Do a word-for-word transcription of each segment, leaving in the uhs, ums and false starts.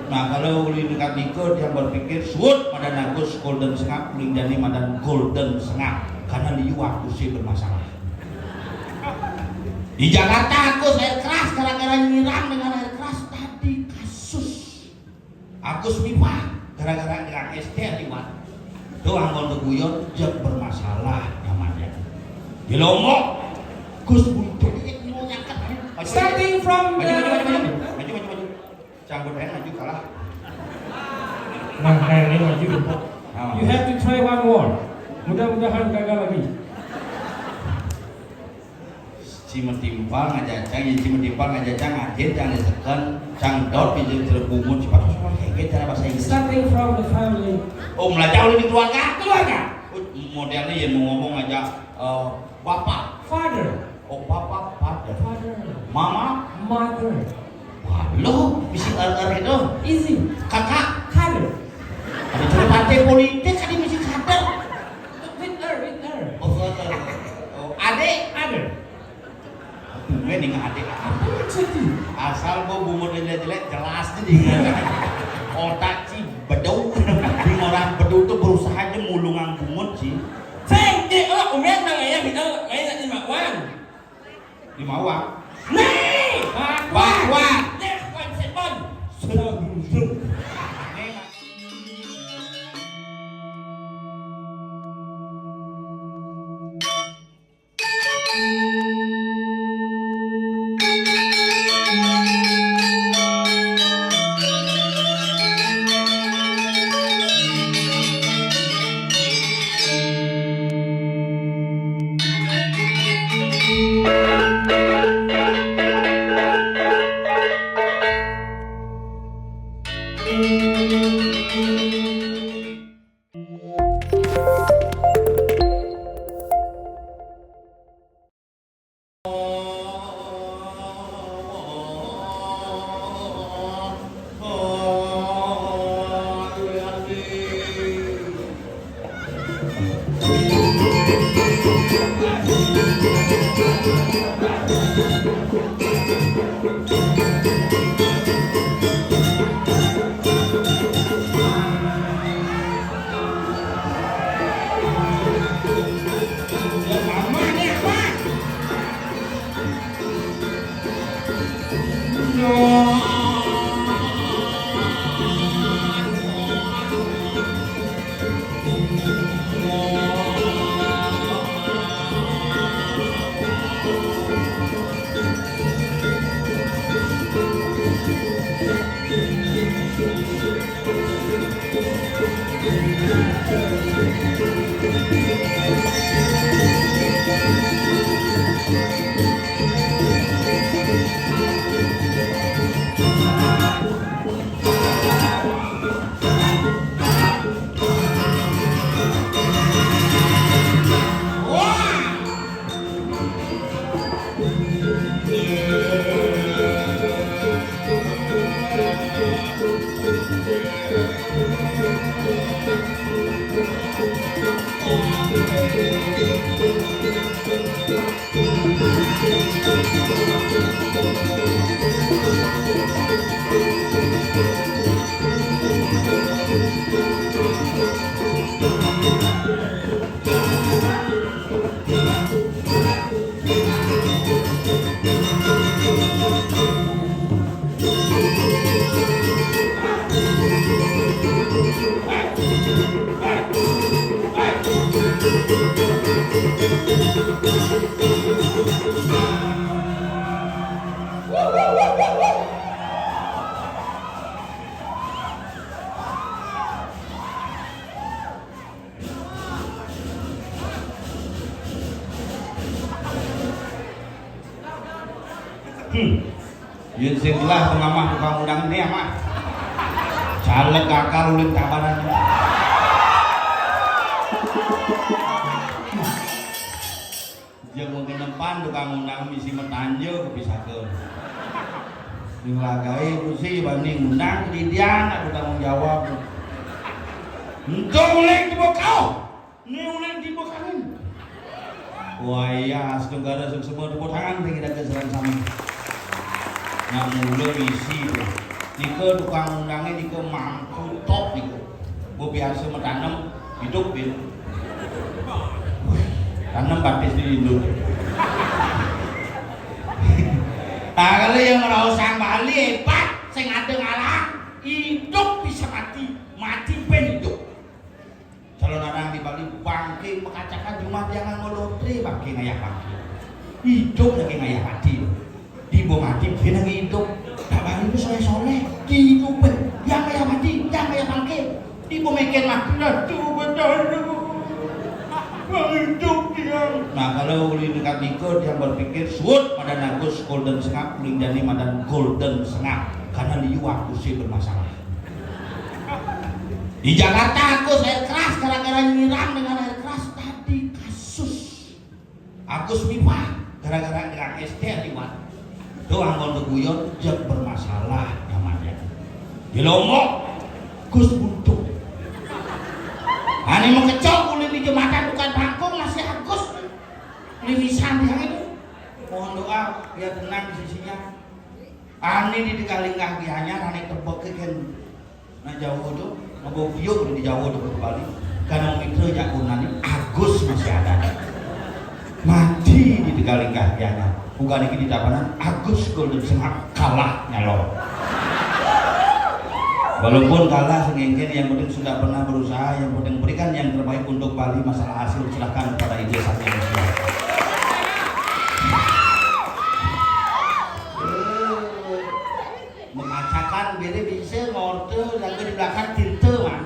Nah, kalau ulin katiga dia berpikir, suut madan Agus Golden Sengap, ulin jani madan Golden Sengap. Karena liu Agus sih bermasalah. Di Jakarta Agus air keras, gara-gara nyiram dengan air keras tadi kasus. Agus Mifah gara-gara dengan es teh liwat. Tuh anggon keguyon jek bermasalah namanya. Di Lombok, Gus Buntu ini mau nyangkat. Ayo, ayo, ayo. Starting from maju, maju, maju, maju, the maju, maju, maju. Canggut aja maju kalah. Nah, kayak ini maju, Pak. Nah. You have to try one more. Mudah-mudahan gagal lagi. Cimetimpal ngajacang, ya Cimetimpal ngajacang, ajin cang diseken, cang daud, bijil cerebungun, cepat terus pakai cara bahasa Inggris. Starting from the family. Oh, melajah oleh di keluarga, keluarga. Oh, modelnya ya mau ngomong aja, eh, bapak. Father. Oh, bapak, father. Father. Mama. Mother. Wah, lo bisa er-er gitu. Easy. Kakak. Kader. Ada cara partai politik, ada misi kader. With her, with her. Oh, with her. Oh, adik. Other. Gue nih adik. Apa maksudnya? Asal gua bungut jelek-jelek, jelas jadi. Otak sih bedau. Orang bedau tuh berusaha aja mulungan bungut sih. Sing, cik, oh, umen nang ayah kita main di Makwang. Di Makwang. Nih, Makwang. Makwang. Nih, Makwang Setan. Setan. Hmm. Yén sing gelah pengamah tukang undang ini amah. Caleg gagal ulin tabanan. Jeung mungkin nempan tukang undang misi metanja kepisakeun. Ning lagai kusi banding undang didian atuh tanggung jawab. Entong uling dibuka. Ini uling dibukangin. Wah iya, asli negara sing semua tepuk tangan tinggi dan serang sama. Nah, mulai misi tuh. Nika tukang undangé nika mangku top nika. Mbok biasa matanem, idup bin. Tanem batis di Indo. Nah, kalau yang ngeraosang Bali hebat, sing ada ngalah, idup bisa mati, mati bin idup. Calon anak di Bali bangké makacakan, cuma jangan ngolotre bangké ngayah bangké. Idup lagi ngayah mati. Di bo mati bin lagi idup. Tak Bali itu soleh-soleh. Di idup bin. Yang ngayah mati, yang ngayah bangké. Di bo meken mati lah tuh betul. Bang idup dia. Nah, kalau uli dekat nika dia berpikir suut madan Agus Golden Sengap, uling jani madan Golden Sengap. Karena liu Agus sih bermasalah. Di Jakarta Agus air keras, gara-gara nyiram dengan air keras tadi kasus. Agus Mifah gara-gara nyerang Esther liwat. Tuh anggon geguyon, jeg bermasalah namanya. Di Lombok, Gus buntu. Ani mengecok ulin di jembatan bukan bangkung masih Agus. Limisan yang itu. Mohon doa biar tenang di sisinya. Ani di dekat linggah gianya, ani tebek kan. Nah, jauh tu, ngabau biuk di jauh tu ke Bali. Karena mitra jago nani, Agus masih ada. Mati di tegal linggah gianya. Bukan lagi di tabanan, Agus Golden Sengap kalah nyalon. Walaupun kalah sengengken, yang penting sudah pernah berusaha, yang penting berikan yang terbaik untuk Bali. Masalah hasil serahkan kepada Ide Sang Yang Maha Esa. Mengacakkan beda bisa ngorte lagu di belakang cinta, man.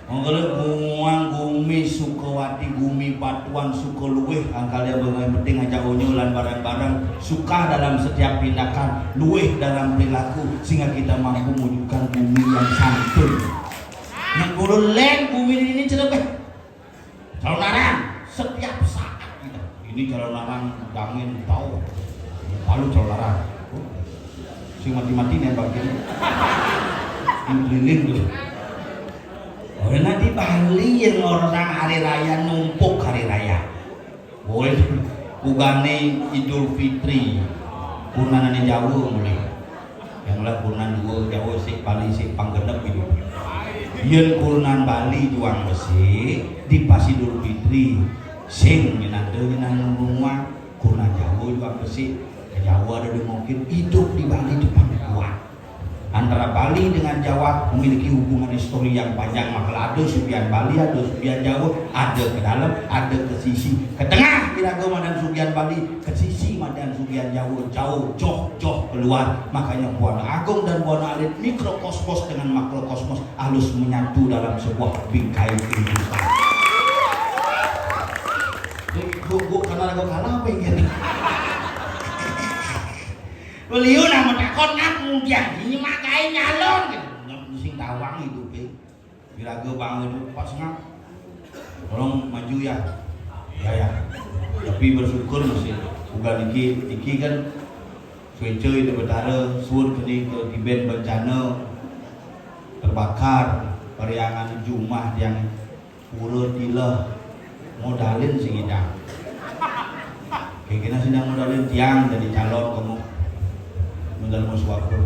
Mengkele muang gumi Sukawati, gumi Batuan, suka luweh angkal yang penting ajak onyo lan barang-barang suka dalam setiap tindakan, luweh dalam perilaku sehingga kita mampu mewujudkan bumi yang santun. Nah, kalau lain bumi ini celebeh. Calon arang setiap saat kita. Ini calon arang dangin tahu. Palu calon arang. Sing mati-mati nih bang kini. Keliling tuh. Oh, nanti Bali yang orang hari raya numpuk hari raya. Woi, kugane Idul Fitri. Kunanane Jawa mulih. Yang lah kunan dua Jawa sik Bali sik panggenep gitu. Yen kunan Bali juang besi di pas Idul Fitri sing nyenada nyenang rumah kunan Jawa juang besi. Jawa ada di mungkin hidup di Bali depan kuat. Antara Bali dengan Jawa memiliki hubungan histori yang panjang, maka ada sugian Bali, ada sugian Jawa, ada ke dalam, ada ke sisi, ke tengah iraga madan sugian Bali, ke sisi madan sugian Jawa, jauh, joh, joh keluar. Makanya Buana Agung dan Buana Alit, mikrokosmos dengan makrokosmos halus menyatu dalam sebuah bingkai kehidupan. Bu, bu, karena lagu kalah apa ini? Beliau nama takon nak kemudian ini makai nyalon gitu. Sing tawang itu, Pe. Biraga bangun itu pas ngap. Tolong maju ya. Ya, ya. Tapi bersyukur masih. Bukan iki, iki kan cuaca itu betara, suut kini ke tiben bencana, terbakar, periangan jumah yang pura tila modalin sing idang. Kira-kira sing idang modalin tiang jadi calon kamu modal mau suaka.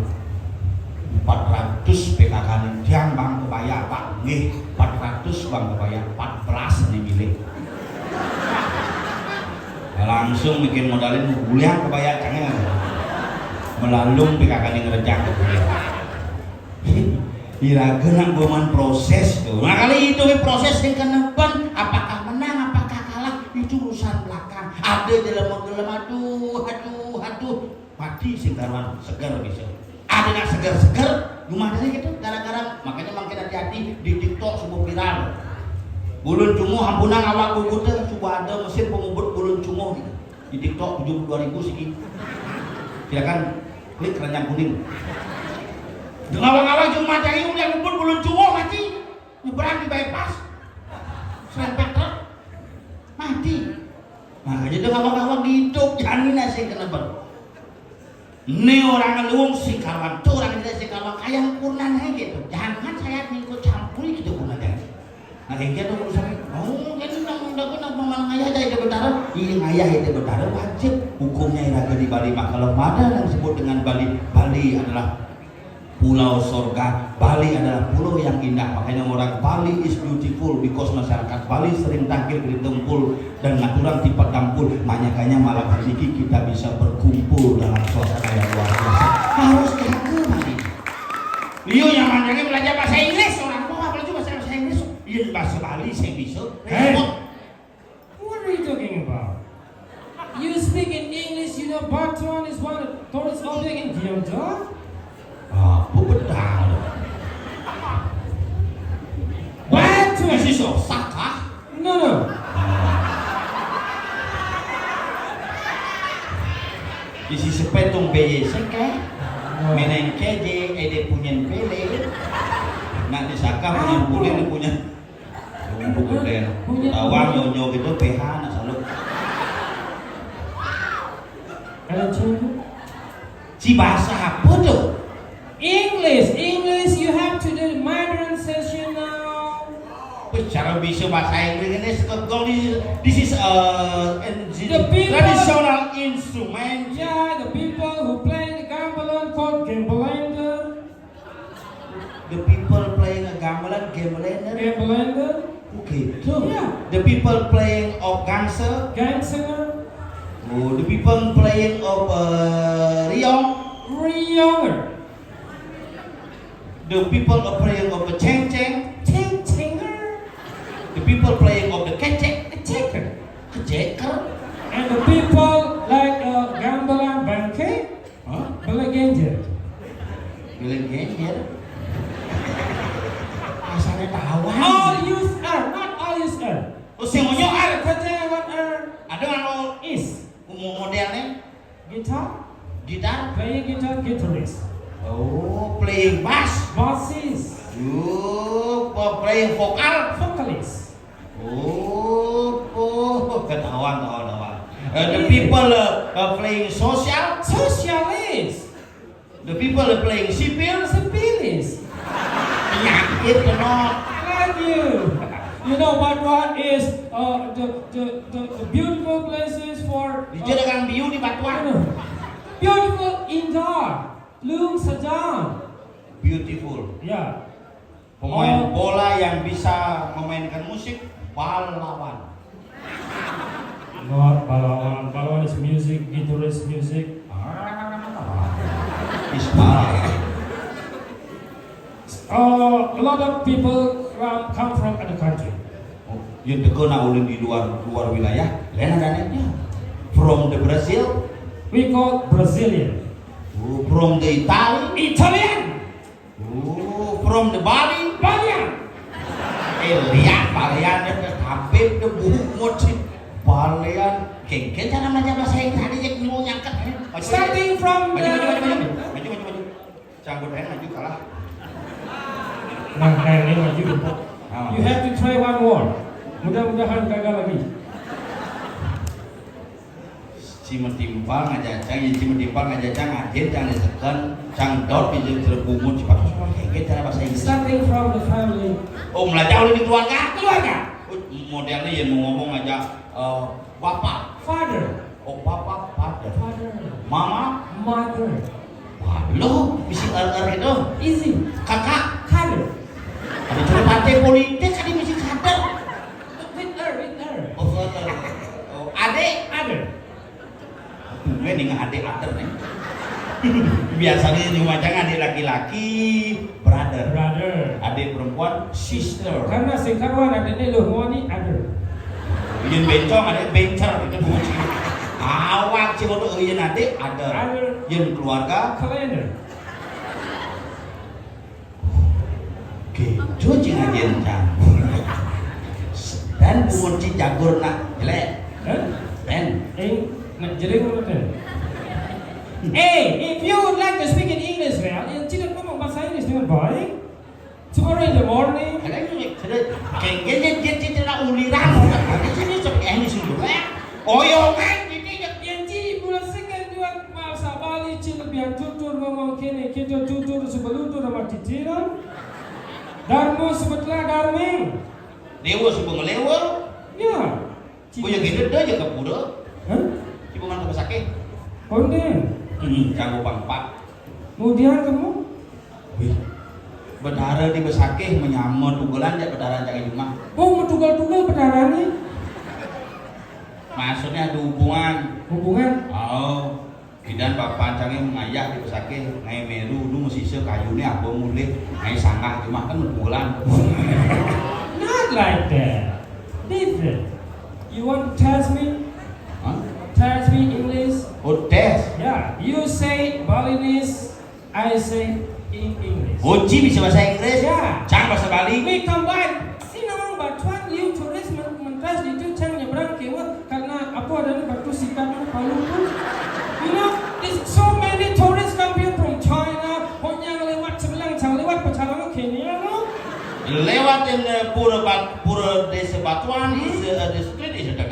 Empat ratus P K K ni tiang bang kebaya, Pak. Nggih, empat ratus bang kebaya, empat belas ni milik. Langsung bikin modalin bulian kebaya cangnya. Melalung P K K ni ngerejang ke bulian. Iraga nak goman proses tu. Nah, kalau itu proses yang kena ban, apakah menang, apakah kalah, itu urusan belakang. Ada jelema gelem, aduh, aduh, aduh, mati sing karuan seger bisa. Ada nak seger-seger, cuma dari gitu, gara-gara makanya makin hati-hati di TikTok semua viral. Bulun cunguh ampunang awak gugur teh, suba ada mesin pengubut bulun cunguh gitu. Di TikTok tujuh puluh dua ribu siki. Silakan klik keranjang kuning. Dengan awak-awak cuma cari udah ngumpul bulun cunguh mati. Nyebrang di bypass. Serempet truk. Mati. Makanya dengan awak-awak hidup jangan nasi kena ber. Ini orang ngeluung sing karuan, tuh orang ini sing karuan, kayak kurnan aja gitu. Jangan saya ikut campuri gitu kurnan aja. Nah, kayak gitu urusannya. Oh, jadi nang dago nang pemalang ayah aja itu betara. Iya, ayah itu betara wajib. Hukumnya iraga di Bali mah kalau ada yang disebut dengan Bali, Bali adalah Pulau Sorga, Bali adalah pulau yang indah. Makanya orang Bali is beautiful because masyarakat Bali sering tangkil di tempul dan ngaturan tipat dampul. Makanya malam hari ini kita bisa berkumpul dalam suasana yang luar biasa. Harus jaga Bali. Liu yang manjangnya belajar bahasa Inggris, orang tua belajar bahasa, bahasa Inggris. Iya, bahasa Bali saya bisa. Eh. Repot. What are you talking about? You speak in English, you know Batuan is one of the tourist object in Gianyar? Ah, apa betul? Batuan! This is Osaka? No, no. This is Petong Beye Seke? No. Meneng keje, ede punyen pele. Nak disaka punyen pule, ini punyen Tunggu gede. Tawang nyonyo gitu, P H nak selalu. Ada cuma. Ci bahasa apa tuh? English, English, you have to do the Mandarin session now. Bicara bisa bahasa Inggris ini seketul di, this is uh, in the traditional instrument. Yeah, the people who play the gamelan called gamelan. The people playing a gamelan, gamelan. Gamelan. Okay, true. Yeah. The people playing of gangster. Gangster. Oh, the people playing of uh, riong. Riong. The people are playing of the cheng cheng. Cheng cheng. The people playing of the kecek. Kecek. Kecek. And the people like uh, gamelan bangke. Hah? Bele genjer. Bele genjer. Asalnya tawa. All use R, not all use R. Oh, sing onyo R. Kata one R. Ada nggak all is? Umum modelnya? Guitar. Gitar. Playing guitar, guitarist. Oh, playing bass. Bassist. Oh, playing vocal. Vocalist. Oh, oh, ketahuan, ketahuan, ketahuan. Uh, the people uh, uh, playing social. Socialist. The people are playing civil. Civilis. Penyakit kenal. Thank you. You know what, what is uh, the, the, the, the beautiful places for uh, Di Juragan Biu di Batuan. Beautiful indah, lung sedang. Beautiful. Yeah. Pemain bola yang bisa memainkan musik, balawan. Not balawan. Balawan is music, guitarist music. Is balawan. Uh, a lot of people from, come from other country. Oh, yang teka nak ulun di luar luar wilayah, lain ada nya. From the Brazil. We call Brazilian. Oh, from the Italy. Italian. Oh, from the Bali? Balian. Eh, lihat Balian dia tampil dia bungut sih. Balian. Kengken cara belajar bahasa Inggris tadi yang mau nyangkat. Eh. Maju, maju. Starting from maju, maju, maju, maju. Maju, maju, maju. Canggut aja maju kalah. Nah, kayak ini maju. Nah, you have to try one more. Mudah-mudahan gagal lagi. Cimetimpal ngajacang, ya Cimetimpal ngajacang, akhir cang diseken, cang dot, bisa terbungut, cepat, cepat, kayak cara bahasa Inggris. Starting from the family. Oh, mulai jauh di keluarga, keluarga. Oh, modelnya ya mau ngomong aja, eh, bapak. Father. Oh, bapak, father. Father. Mama. Mother. Wah, lo misi er er itu. Easy. Kakak. Kader. Ada cuma partai politik, ada misi kader. With her, with her. Oh, father. Oh, adik. Other. Tumben nih nggak adik other nih. Biasanya di rumah tangga adik laki-laki brother. Brother. Adik perempuan sister. Karena sing karuan adiknya lo mau nih other. Yang bencong ada bencer itu bunyi. Awak sih waktu yang adik other. Other. Yang keluarga. Calendar. Gitu cing ajen cang. Dan bungut ci jagur nak jelek. Hah? Dan. Eh, nak jelek mana tu? Hey, if you would like to speak in English, well, yang tidak ngomong bahasa Inggris dengan baik. Tomorrow in the morning. Ada ni, ada. Kengkeng dia dia dia nak uliran. Ada sini seperti ini sungguh. Oh, yo kan, ini yang ci bulan sekian dua masa Bali ci lebih tutur ngomong kene kita tutur sebelum tu nama titiran. Darmo sebetulnya darming. Dewa sebelum lewa. Ya. Oh, yang itu dah jaga pura. Hah? Ibu mana rumah sakit? Konde. Hmm, jago bangpak. Kemudian kamu? Betara di Besakih menyama tugelan jak betara cang di rumah. Oh, metugal-tugal betara ni. Maksudnya ada hubungan. Hubungan? Oh, bidan bapa cangé mengayah di Besakih, ngai meru, nu mesisa kayu ni apa mulih, ngai sanggah cuma kan metugelan. Not like that. Different. You want to test me? Hah? Test me English? Oh, tes. Yeah, you say Balinese, I say in English. Oci bisa bahasa Inggris? Ya. Cang bahasa Bali? We combine. Ini orang batuan, you tourist men-, mentas di tu, cang nyebrang kewa karena apa ada ni batu sikat tu, palu tu. You know, there's so many tourists come here from China. Honyang lewat Sebelang, cang lewat Pecalang Kenya, no? Lewat in the pura bat-, pura desa batuan, is the, uh, the street is the,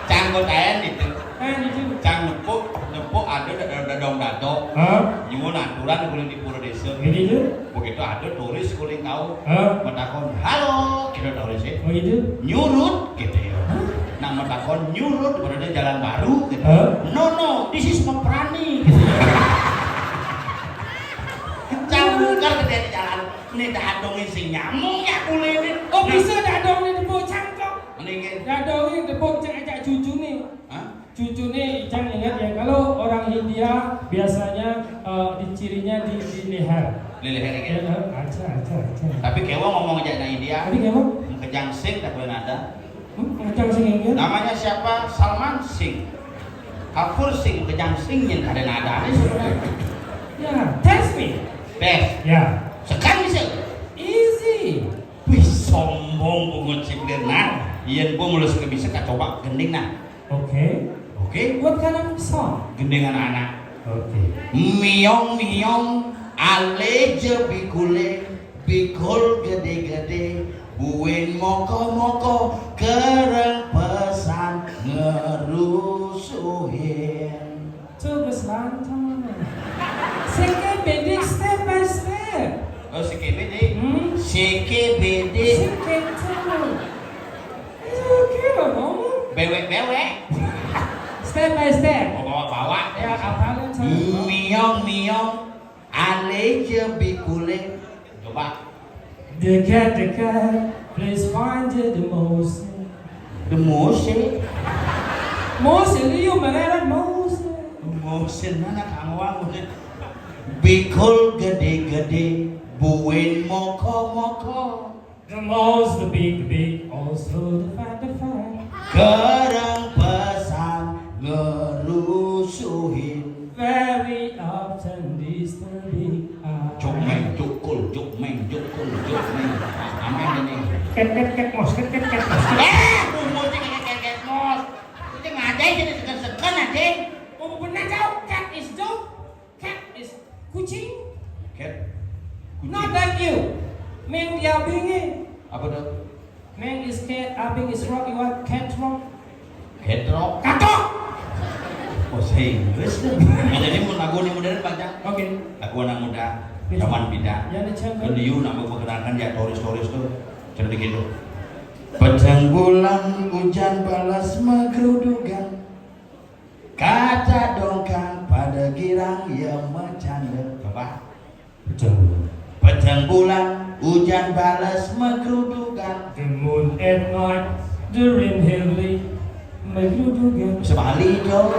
cang kau tayan itu. Tayan itu. Cang nepuk, nepuk ada da-, da-, dadong dadok. Hah? Nyuwun aturan kulit di pura desa. Ini tu? Begitu ada turis kulit tahu. Hah? Matakon, "Halo," kita turis ya. Oh, itu? "Nyurut," gitu ya. Hah? Nah, matakon, "Nyurut," berarti jalan baru gitu. Hah? "No, no, this is Meprani." Cang bungkar ke dari jalan. Ini dadong sing nyamuk ya boleh ini. Oh, bisa dadong ni tepuk cangkok. Ini kan. Dadong ni tepuk cang ajak cucu ni. Hah? Cucu ni, Ijang ingat ya, kalau orang India biasanya, eh, di cirinya di, di leher. Di leher, ya? Ya, acha, acha, acha. Tapi kewa ngomong aja na India. Tapi kewa? Makejang Singh tak boleh nada. Hmm, makejang Singh India? Namanya siapa? Salman Singh. Kapoor Singh, makejang Singh yang kada nada ni sebenarnya. Ya, test me. Test. Ya. Sekarang bisa. Easy. Wih, sombong bungut ciplir nah. Yen bung mulus ke bisa kacoba gending nah. Okay. Okay. What kind of song? Gending anak-anak. Okay. Miong miong, ale je bikule, bikul gede-gede, buin moko-moko, kereng pesan ngerusuhin. Terus lantang. Seke bedik step by step. Oh, seke bedik. Hmm? Seke bedik. Seke terus. It's okay lah, Mama. Bewek-bewek. Step by step. Oh, bawa-bawa. Ya, apalin saya. Miong-miong, ale je bikule. Coba. Dekat-dekat, please find the most. The most, eh? Most, ini you merah most. Most, mana kamu, ah, most? Bikul gede-gede, buin moko-moko. The most, the big, the big, also the fat, the fat. Kereng pesan ngerusuhin. Very often disturbing us. Jok meng, jokul, jok meng, jokul, jok meng. Aman ini. Ket, ket, ket, mos, ket, ket, ket, mos. Eh, bungut ini ket, ket, ket, mos. Itu ngajai jadi segan-segan aja. Oh, benar jauh. Cat is dog. Cat is kucing. Cat. Kucing. Not like you. Meng dia bingi. Apa tuh? Meng is cat, abing is rock, you are cat rock. Cat rock? Katok! Oh, bahasa Inggris tuh. Nah, jadi mau lagu nih modern baca. Okay. Lagu anak muda, yes, zaman bida. Ya, the channel. Kan you nama perkenalkan ya, toris-toris tuh. Jadi gitu. Pejang bulan, hujan balas, magrudugan. Kata dongkang pada girang ya macanda. Coba. Pejang bulan. Pejang bulan, hujan balas, magrudugan. The moon at night, the rain heavily, magrudugan. Bisa Bali, Jo.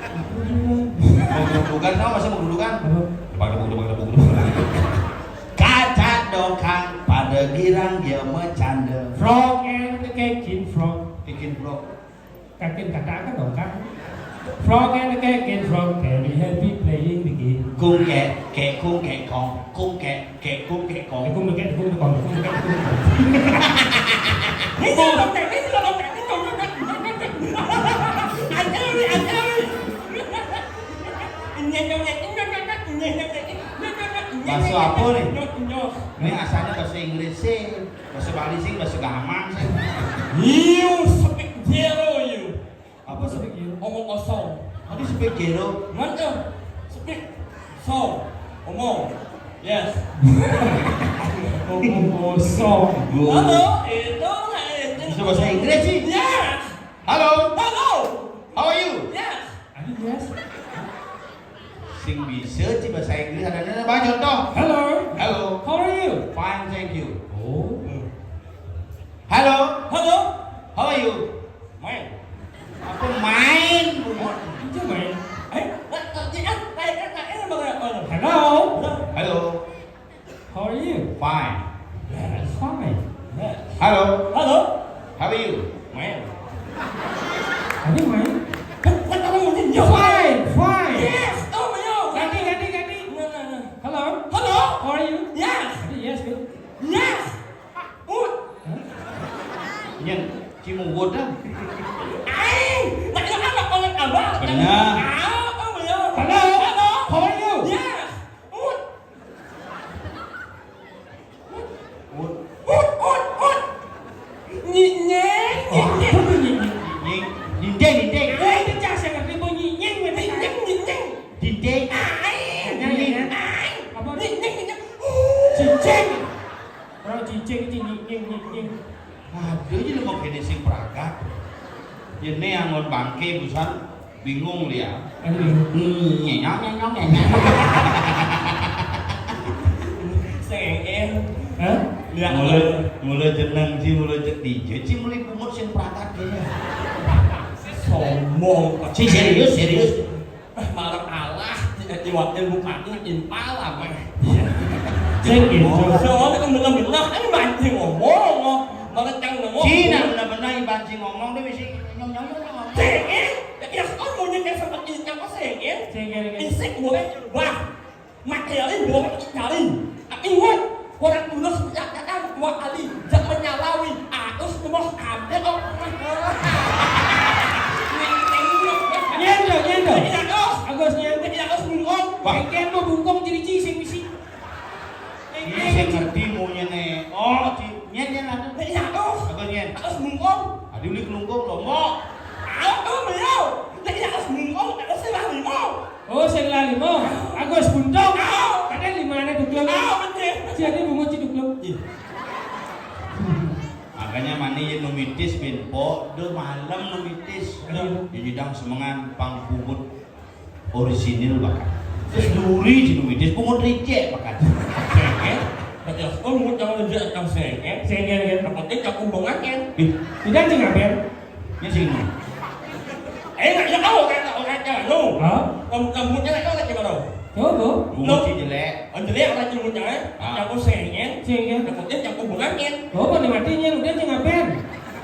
Magrudugan. Magrudugan, tau masa magrudugan? Apa? Depak, debuk, depak, debuk, debuk. Kata dongkang pada girang ya macanda. Frog and the kicking frog. Kicking frog. Kakin katakan dong, Kak. Frog and the cat and frog, very happy playing the game. Kung kek, kek kung kek kong, kung kek, kek kung kek kong. Kung kek, kung kek kong, kung kek, kung kek kong. Ini sudah kong kek, ini sudah kong kek, ini kong kek. Ajawi, ajawi. Bahasa apa nih? Ini asalnya bahasa Inggris sih. Bahasa Bali sih, bahasa gaman sih. You speak zero, you. Apa speak zero? Omong kosong. Tadi speak zero. Mana? Speak. So. Omong. Yes. Omong kosong. Halo, itu lah itu. Bisa bahasa Inggris sih. Yes. Halo. Halo. How are you? Yes. Are you yes? Sing bisa ci bahasa Inggris, ada, ada, ada contoh. Hello. Hello. How are you? Fine, thank you. Oh. Hello. Hello. How are you? Main. Apa main? Itu main. Eh, eh, eh, eh, eh, eh, eh, eh, eh, eh. Hello. Hello. How are you? Fine. Yes. Fine. Yes. Hello. Hello. How are you? Main. Are you main? What, what are you doing? You're fine. Fine. Yes. Oh my God. Ganti, ganti, ganti. No, no, no. Hello. Hello. How are you? Yes. Yes, good. Yes. Good. Hah? Nyen, ci muwut dah. Aing, nak yang anak orang abah. Benar. Ah, oh my God. Hello. Hello. How are you? Yes. Good. Ut. Ut, ut, ut. Nyinying, oh, nyinying. Apa tu nyinying? Nyinying. Dinding, dinding. Eh, pecah saya kata mau nyinying, nyinying, nyinying. Dinding. Ai. Nyinying. Ai. Apa? Nyinying, nyinying. Cicing. Orang cicing, cicing, nyinying, nyinying. Aduh, jadi mau kena sing pragat. Ini yang mau bangke, busan. Bingung dia. Aduh. Hmm, nyenyong, nyenyong, nyenyong. Sengel. Hah? Mulai, mulai jeneng ci, mulai cek D J ci, mulai bungut sing pragat dia. Sombong. Ci, serius, serius. Eh, malah alah, di, di wakil bupati impala mah. Sing gitu. Soalnya kan bener-bener, kan banci ngomong, malah cang ngomong. Cina bener-bener banci ngomong, dia bisa nyong, nyong, nyong, nyong. Sengel. Ya, ya, oh, monyet yang seperti ini, apa sengel? Sengel, sengel. Isik boleh, wah. Materi boleh cari. Tapi ingat, orang tulus datang dua kali, jangan menyalawi. Harus terus ada, oh. Nyender, nyender. Tidak, oh. Agus nyender. Tidak, harus ngomong. Wah. Kengken lo bungkong jadi cising bisi. Ini saya ngerti maunya nih. Oh, ci, nyen, nyen, aduh. Tidak, oh. Agus nyen. Harus ngomong. Aduh, ini kelungkung lomo. Aduh, beliau. Tidak, harus ngomong. Harus selalu ngomong. Oh, sing lali mo. Agus buntung. Kadang di mana tuh, Glung? Ah, betul. Jadi bungut ci tuh, Glung. Ih. Makanya mani ya numitis bin po, do malam numitis. Aduh. Jadi dang semengan pang bungut orisinil bahkan. Terus duri ci numitis bungut ricek bahkan. Sengit. Kata, oh, bungut yang ricek akan sengit. Sengit, kan? Dapatnya cakung banget, kan? Ih. Tidak sih ngapain? Nya sing. Eh, nggak, ya, kau kata orang aja, no. Hah? Kamu, kamu jelek kau lagi mana? Coba. Bungut ci jelek. Oh, jelek orang ci bungut jelek. Ah. Yang kau sengit. Sengit. Takutnya yang kau bungatin. Coba nih matinya, udah ci ngapain?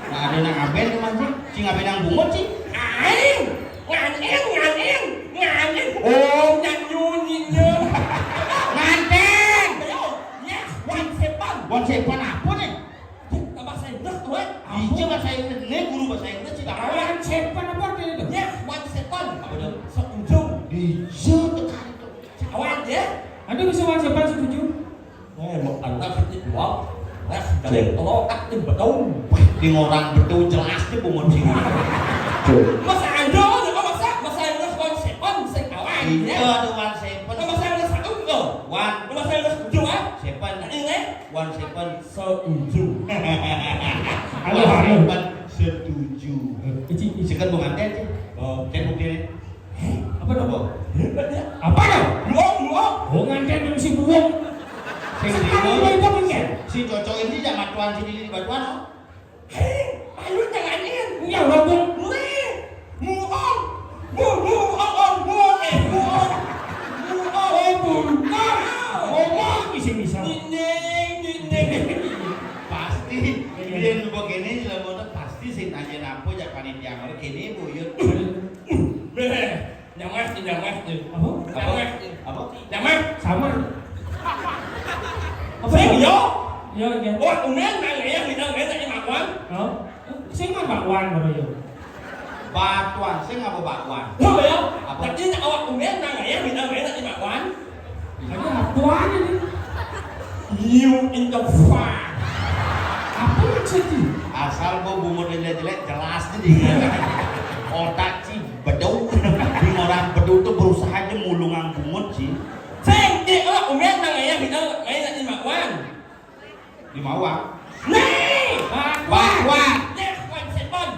Nah, ada nang ngapain tuh, Mas? Ci ngapain nang bungut ci? Aing. Nganin, nganin, nganin. Oh, nyanyi, nyanyi. Nganten. Ayo, yes, one seven. One seven apa nih? Bahasa Inggris tuh, eh. Iya, bahasa Inggris. Ini guru bahasa Inggris sih, Bang. One seven apa artinya itu? Ya, one seven. Apa tuh? Seujung. Iya, tekan itu. Cawan, ya. Aduh, bisa one seven setuju. Eh, mau anak itu dua. Nah, dari kalau tak tim betul. Di orang betul jelas tuh bungut sih. Tuh. Masa aja, masa, masa Inggris one seven, sing kawan, ya. Iya, tuh one seven. Masa Inggris satu, tuh. One. Masa Inggris tujuh, ah. Seven. Nah, ini, one seven. Setuju. Halo, halo. Setuju. Eh, Eci, Eci. Sekarang bukan teh, Ci. Oh, teh bukti. Apa dong? Apa? Hebat ya. Apa dong? Buang, buang. Oh, nganten dulu si buang. Sing sekarang buang. Itu punya. Si cocok ini sama tuan si di batuan, oh. Hei, ayo jangan ini. Iya, buang. Nih. Muong. Muong, muong, muong, eh, muong. Muong. Oh, bukan. Ngomong isi misal. Ninding, ninding. Pasti dia nu begini, lamun pasti sing nanya nampu jak panitia mah kene buyut. Beh, nyamah, nyamah, nyamah. Apa? Apa? Nyamah. Apa? Nyamah. Sama. Apa? Sing, yo. Yo, ya. Oh, umen nang ya, kita umen tadi makan. Oh. Sing mah bakwan baru yo. Batuan, sing apa bakwan? Yo, yo. Apa? Tadi awak umen nang ya, kita umen tadi makan. Ada apaan ini? You in the fire. Apa maksudnya? Asal gua bungut jelek-jelek, jelas jadi. Otak ci bedau. Di orang bedau tuh berusaha aja mulungan bungut ci. Sing, di awak umen nang ya, kita main tadi makan. Di Mawang. Nih! Bakwan. Bakwan. Nih, one seven.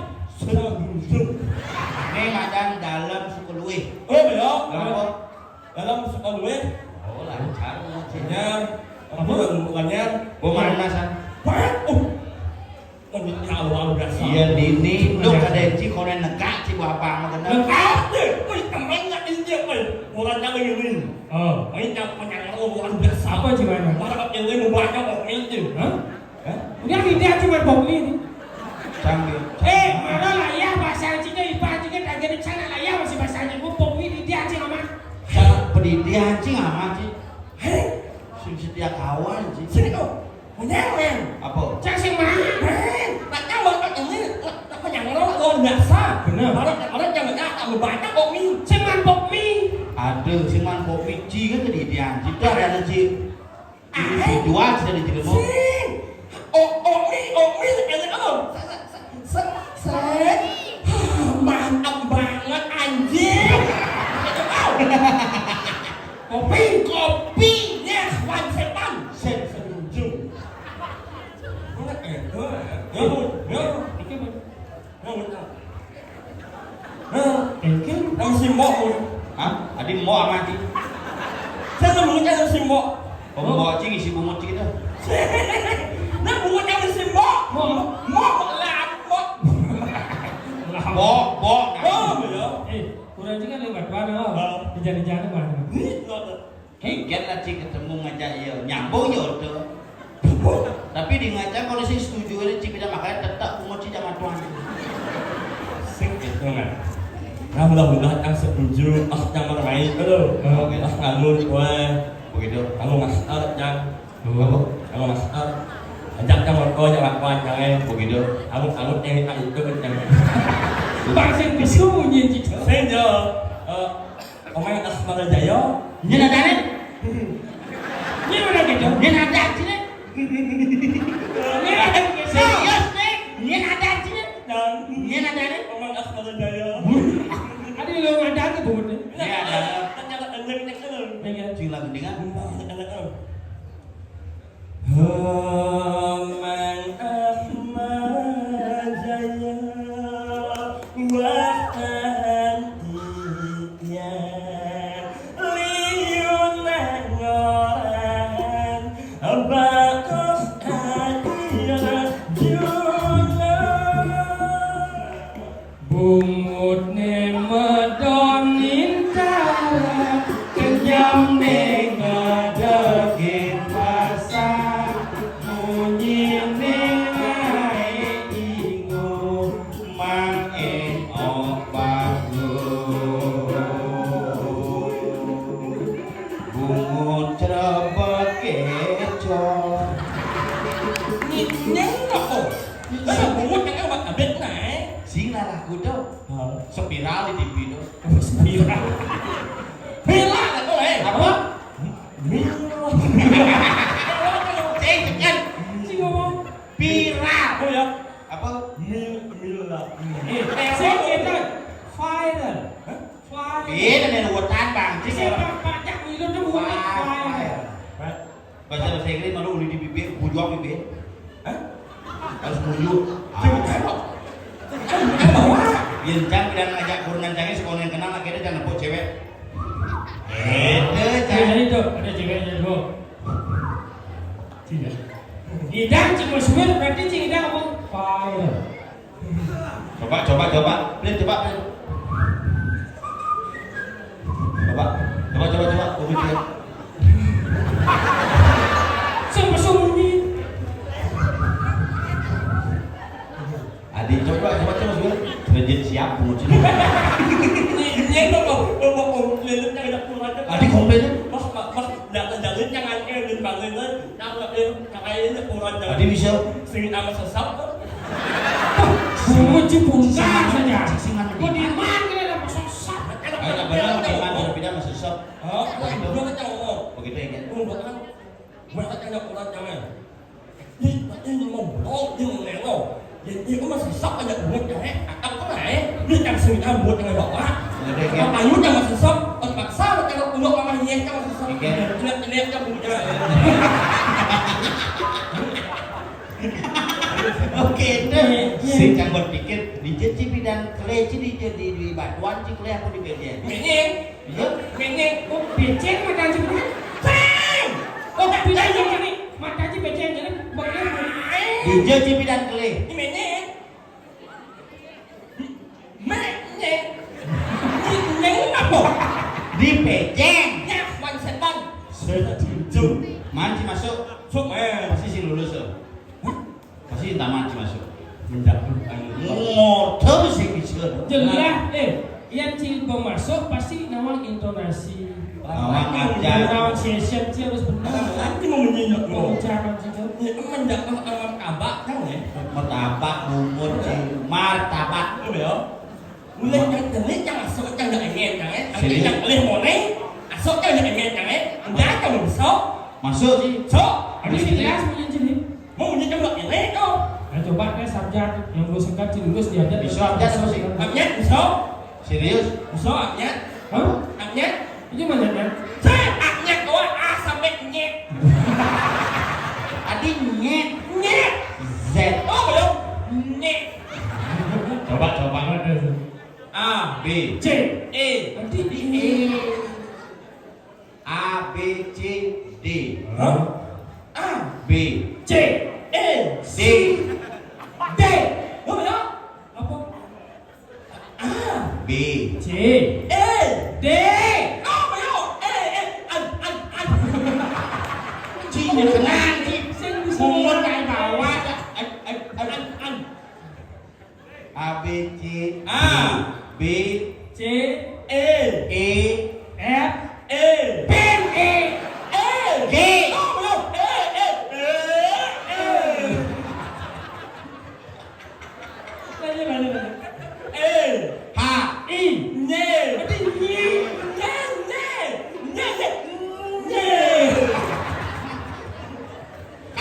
Setuju. Ini madan dalam suku luwih. Oh, belum. Kenapa? Dalam sekolah gue. Oh, lancar ngajinya. Apa? Bukan, bukannya. Gua mana, San? Banyak. Oh. Menikah luar biasa. Iya, dini. Lu kada ci konen negak ci bapak mah kena. Negak deh. Wih, temennya ini, wih. Orang yang ini. Oh. Ini yang penyakit luar biasa. Apa gimana? Para ini mau banyak orang ini. Hah? Hah? Udah, dia cuma pokmi ini. Canggih. Eh, mana lah ya bahasa Cina, ipa Cina, tak jadi sana lah ya masih bahasa Cina. Gua pokmi di dia aja sama. Cara pendidikan sih amat sih. Hei, sing setia kawan sih. Sini kau. Punya men. Apa? Cang sing mana? Men. Tak tahu apa ini. Tak punya ngelok luar biasa. Bener. Orang orang jangan tak mau baca pokmi. Sing man pokmi. Aduh, sing man pokmi ci kan pendidikan. Itu ada aja. Dijual sudah di Cirebon. Sing. Oh, oh, mi, oh, mi, enak apa? Se-, se-, se-, se-, mantap banget, anjing. Kopi, kopi, yes, one seven. Sen setuju. Enak, enak. Ya, ya. Oke, Bang. Nah, thank you. Nang simbok, mun. Hah? Adi mbok ama adi? Saya nang bungut nang simbok. Oh, mbok cing isi bungut cing itu. Nang bungut nang simbok. Mbok. Mbok, mbok, lah, mbok. Mbok, mbok. Oh, ya. Eh, kurang juga lewat mana, oh? Oh. Di jari-jari mana? Ini, lo tuh. Engken lah ci ketemu ngajak iya, nyambung ya udah. Tapi di ngajak kalau sing setuju ini ci beda makanya tetap bungut ci jangan tuan. Sing gitu kan. Nah, mudah-mudahan yang setuju, ah, yang bermain itu. Oke. Ah, nganggur, weh. Begitu. Kamu master, Cang. Apa? Kamu master. Ajak Cang merokok, jangan kuat, jangan. Begitu. Kamu, kamu yang itu, Cang. Bang, sing bersembunyi, Cik. Sing, Jo. Eh, Omai Asmara Jaya. Nyén adané? Nyén udah gitu. Nyén ada sini. Nyén ada gitu. Serius nih. Nyén ada sini. Dan nyén adané? Omai Asmara Jaya. Ada yang ada ke bungut nih? Iya, ada. Ternyata ada yang ada. Iya. Sing lagu dengan. Ada. Homang Ahmad Jaya, wah tahan iya, liun mangoran, baos akhirat juna. Bungutné medon nintara, kenyamné ngadegé pasar. Munyiné aé ingu, mang énok bangun. Bungut crebet kécok. Nying-nying apa? Lah, bungut yang awak abet naik. Sing lah lagu tuh. Hah? Spiral di T V tuh. Spiral. Bela lah kau, eh. Apa? Mil. Cek, tekan. Sing ngomong. Viral. Oh ya. Apa? Mil, mil lah. Eh, sing kita viral. Hah? Viral. Beda nih, ruwetan, Bang. Sing kita pajak itu tuh bukan viral. Viral. Baca bahasa Inggris malu uli di bibir, bujang bibir. Hah? Harus bujur. Ah. Biar jang pilihan ngajak kurangan jangnya sekolah yang kenal akhirnya jangan nepuk cewek. Itu Ada cewek. Itu, ada ceweknya tuh. Tidak. Idang cuma suwir berarti cing idang apa? Fire. Coba, coba, coba. Play, coba, play. Coba, coba, coba, coba. Tunggu, coba. Sing bersembunyi. Adi, coba, coba, coba, coba. Sudah jadi siap, penguji. Ini, ini lo mau, lo mau komplain, lo cari dapur aja. Adi komplain. Mas, mas, mas, jangan, jangan, jangan, eh, dan bangun, eh. Nang, eh, kakain orang Jawa. Tadi bisa. Sing nama sesat tuh. Semua cipung saja. Sing mana? Kok di mana kita ada sesat? Ayo, benar, di mana ada pindah sama sesat? Oh, begitu. Gua kata ngomong. Begitu ya, kan? Gua kata, gua kata ada orang Jawa. Ih, berarti ini mau blok, ini mau ngelok. Ya, ya, gua masih sesat aja, gua cewek, akak tuh naik. Ini kan sing rambut dengan bapak. Begitu ya, kan? Apa lu jangan sesat? Terpaksa, kalau gua sama iya, jangan sesat. Iya. Jelek-jelek, kan, gua jalan. Oke, deh. Cang berpikir, dija ci pidan kelé ci, dija di, di batuan ci kelé apa di béjéng? Béjéng. Iya. Béjéng. Oh, béjéng mata ci. Cang! Oh, béjéng ini. Mata ci béjéng ini. Béjéng. Dija ci pidan kelé? Ini béjéng. Béjéng. Béjéng apa? Di béjéng. Ya, man setan. Setuju. Man ci masuk. Sok, eh. Pasti ci lulus, tuh. Hah? Pasti tamat ci masuk. Menjatuhkan. Motor sih bisa. Jelas, eh, yang ci masuk pasti nawang intonasi. Nawang aja. Nawang session ci harus benar. Nanti mau menyinyok lo. Pembicaraan ci, Cang. Ya, menjatuh sama tabak, kan, ya? Martabak, bungut, ci. Martabak. Iya, ya. Mulai cang jelit, cang masuk, cang nggak ingin, cang, eh. Sini. Cang boleh moné, masuk, cang nggak ingin, cang, eh. Udah, cang masuk. Masuk, ci. Sok. Aduh, sini, ya, sembunyi sini. Mau bunyi coba ini tuh. Nah, coba deh, sarjan yang belum sekat sih lulus diajar. Bisa, bisa, bisa. Apnya, bisa. Serius? Bisa, apnya. Hah? Apnya? Ini mana, Nyan? Saya apnya doang, A sampai nyet. Tadi nyet. Nyet. Z. Oh, belum. Nyet. Coba, coba. A, B, C, E. Nanti di E. A, B, C, D. Hah? A, B, C, E, D. D. Apa ya? Apa? A, B, C, E, D. Apa ya? E, E, an, an, an. Ci, ini kenal, ci. Sing bisa. Umur kayak bawah, ya. An, an, an, an. A, B, C, A, B, C, E, E, F, E, pen, E, E, G. No, no, E, E, E, E. Lanjut, lanjut, lanjut. E, H, I, N. Berarti nyi. N, N, N, N. K,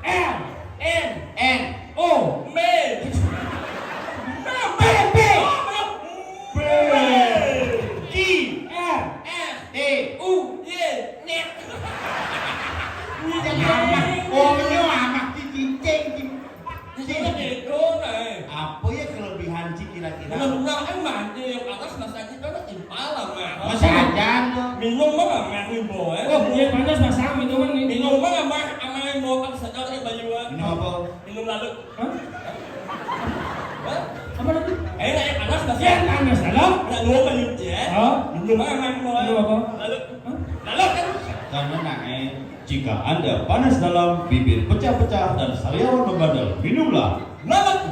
L, N, N, O, M. M, M, M. O, M, M. G, R, S, T, U, Y, nyet. Ini jangan amat. Oh, ini amat di cicing. Ini bego, nah. Apa ya kelebihan ci kira-kira? Benar-benar kan mandi yang atas masa kita mah impala, mah. Masih aja lo. Minum mah mah nih, boy. Oh, iya, panas, pasang minuman nih. Minum mah mah, sama yang bawa kan sadar, eh, Bayuan. Minum apa? Minum lalu. Hah? Hah? Apa lagi? Eh, nah, yang panas, pasang. Ya, panas, lalu. Nah, lu minum, ya. Oh? Minum mah mah, boy. Minum apa? Lalu. Hah? Lalu kan? Karena naik. Jika Anda panas dalam, bibir pecah-pecah, dan sariawan membandel, minumlah. Lalat.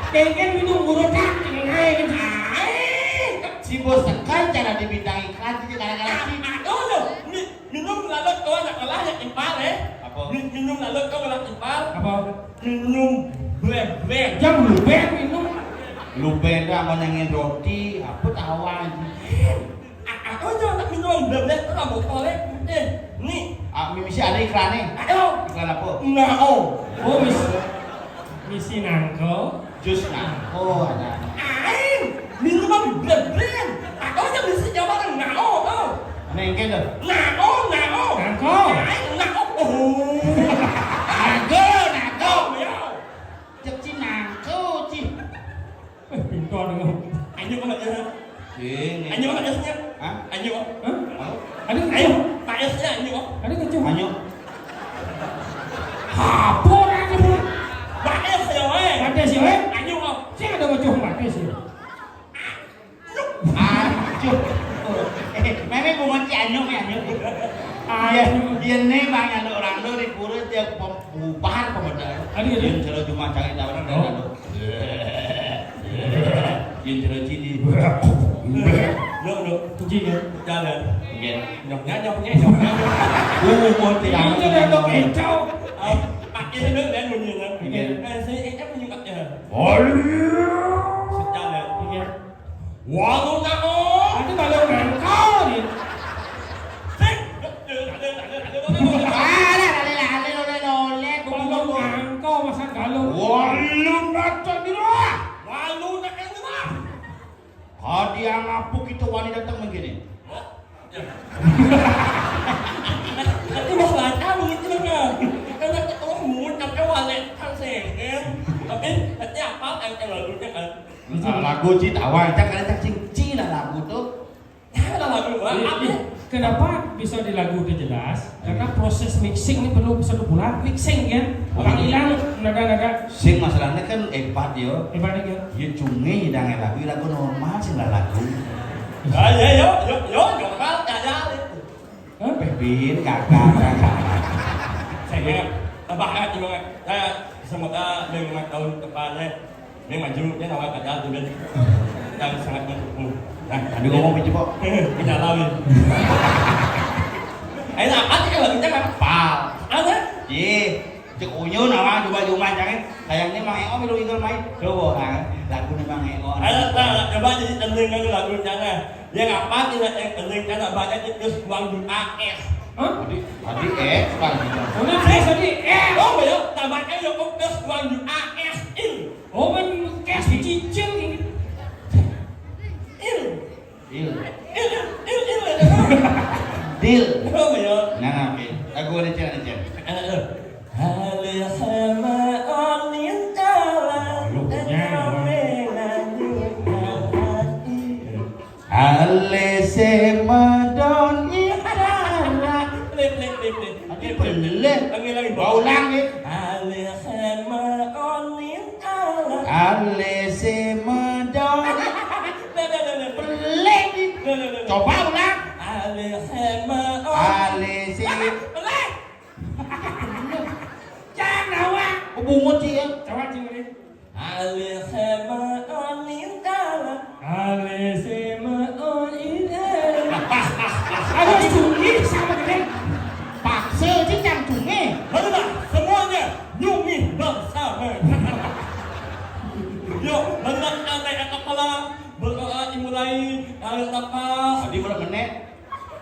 Kengken minum urutan, kengken air. Air. Si bos tekan cara dibintang iklan, jadi kadang-kadang si. Aduh, mi-, minum lalat kau anak kelah yang impal, eh. Apa? Mi-, minum lalat kau anak impal. Apa? Minum bleh-bleh. Jam lu bleh minum. Lu bleh dah, mau nyanyiin roti, apa tawa aja. A-, aku aja nak minum bleh-bleh tu lah botolnya. Eh, ni. Ah, mi-, misi ada iklannya. Ayo. Iklan apa? Nao. Oh, mis-, misi nangko. Jus nangko ada. Aing, minuman bleh-bleh. Aku aja misi jawab nao, oh. Nengke dah. Nao, nao. Nangko. Aing, nao. Oh. Nangko, nangko. Yo. Cek ci nangko, ci. Eh, pintar dengan. Anyuk mana dia? Ini. Anyuk mana biasanya? Hah? Anyuk. Hah? Hah? Ada ayo, kecoh. Pak S-nya anyuk. Ada kecoh. Anyuk. Apa orang itu? Pak S ya, weh. Pak S ya, weh. Anyuk, oh. Saya ada kecoh Pak S ya. Anyuk. Eh, memang bunga ci anyuk, ya, anyuk. Iya, iya, nih, Bang, ada orang tuh di kurus, dia pem-, bubar pemodal. Ada, ada. Yang cerita cuma cari tawaran dan Oh. ada. Yang cerita cini. Lo, lo. Kucing, ya? Jalan. Iya. Nyok, nyok, nyok, nyok, nyok. Uh, mau tidak. Ini ada dok encau. Ah, pakai dulu, dan bunyi, kan? Iya. Eh, saya, eh, kan bunyi, Kak, ya? Oh, iya. Sejalan. Iya. Walu nao. Nanti kalau nangkau nih. Sik. Ada, ada, ada, ada, ada, ada. Ada, ada, ada, ada, ada, ada, ada. Kalau nangkau masa kalau. Walu nata di luar. Walu nata di luar. Kadi yang apa kita wani datang begini? Hah? Ya. Nanti mau baca begitu kan. Karena ketemu muncul ke wallet kan sih. Puji tawang, cak ada cacing cina lagu tuh. Nah, ada lagu, Pak. Iya, apa? Iya. Kenapa bisa di lagu itu jelas? Karena proses mixing ini perlu satu bulan. Mixing, kan? Orang hilang nada-nada. Sing masalahnya kan hebat, yo. Hebat, ya. Ya, cumi hidangnya lagu, lagu normal sih lah lagu. Ah, ya, yo, yo, yo, normal, kayak itu. Hah? Peh, Bin, kakak, kakak. Saya tambah hati banget. Saya semoga lima tahun depannya ini maju, ya, nama kakak tuh, Bin. Yang sangat mendukung. Nah, aduh, ngomong, Bin, kok. Kita lawan. Ayo, apa sih kalau kita kan? Pal. Ada? Iya. Cek Unyun awak jumah-jumah jangan. Kayaknya Mang Eo milu ingat main. Coba orang lagu nih Mang Eo. Ayo, nah, coba jadi tending kan lagu jangan. Yang apa tidak yang tending kan banyak itu uang juta es. Hah? Tadi, tadi es, Bang. Mana es tadi? Es. Oh, ya, tambahnya ya kok es uang juta es. Il. Oh, kan cash cicil ini. Il. Il. Il, il, il, il. Deal. Oh, ya. Nah, oke. Lagu ada cek, ada cek. Anak lu. Hale sama onin kalah. Lu punya, Bang. Ale sama Don Itara. Lip, lip, lip, lip. Tapi belum. Lagi, lagi. Mau ulang, nih. Ale sama onin kalah. Ale sama Don. Nah, nah, nah, nah. Belum, nih. Nah, nah, nah, nah. Coba ulang. Ale sama onin. Ale si. Belum. Jangan, Wak. Bungut sih, ya. Coba, Cing, ini. Ale sama onin kalah. Ale sama onin kalah. Aduh, cumi sama gede. Paksa, Cing, jangan cumi. Marilah semuanya nyumi bersama. Yuk, marilah kita naik kepala, berdoa dimulai, tarik napas. Tadi berapa menit?